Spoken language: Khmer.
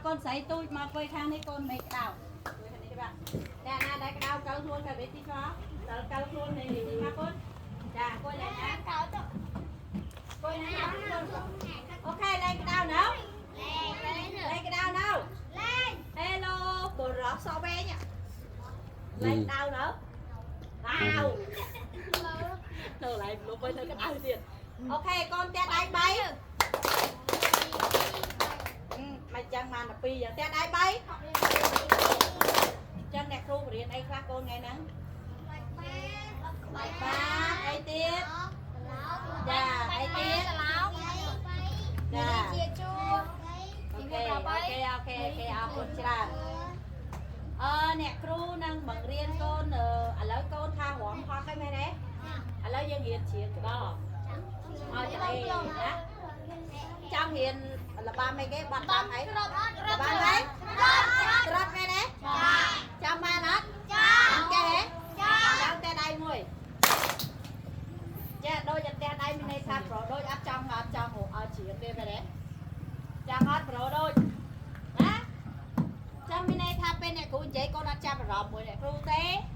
កូនស្រីទូចមកអង្គុយខាងនេះកូនមេក្តៅអង្គុយខាងនេះទេបាទអ្នកណាដែលក្តៅកើខ្លួនទៅវិញទីមកដល់កើខ្លួននេះទីមកកូនចាអង្គុយឡើងណាអង្គុយណាOK ឡើងក្តៅនៅឡើងក្តៅនៅ Hello បរោះសវែងឡើងក្តៅនៅអាវនៅឡើងលុបទៅនៅក្តៅទៀត OK កូនផ្ទះដៃ3មិនចឹងបានតែ2យ៉ាងផ្ទះដៃ3ចឹងអ្នកគ្រូបរៀនអីខ្លះកូនថ្ងៃហ្នឹងបាទអីទៀតចាអីទៀតចា ជាជួរ OK អរគុណច្រើនអឺអ្នកគ្រូនឹងបង្រៀនកូនឥឡូវកូនថារំហត់ហើយមែនទេឥឡូវយើងរៀនច្រៀងកដឲ្យទៅណាចង់រៀនរបាំអីគេបាត់តាមអី ត្រត់ របាំអីត្រត់មែនទេចាំបានអត់ចាំចេះទេចាំតែដៃមួយចេះដូចតែផ្ទះដៃមានន័យថាប្រូដូចអត់ចង់អត់ចង់ឲ្យច្រៀងទេមែនទេចាំអត់ប្រូដូចណាចាំមានន័យថាពេលអ្នកគ្រូនិយាយកូនអត់ចាប់អារម្មណ៍មួយអ្នកគ្រូទេ។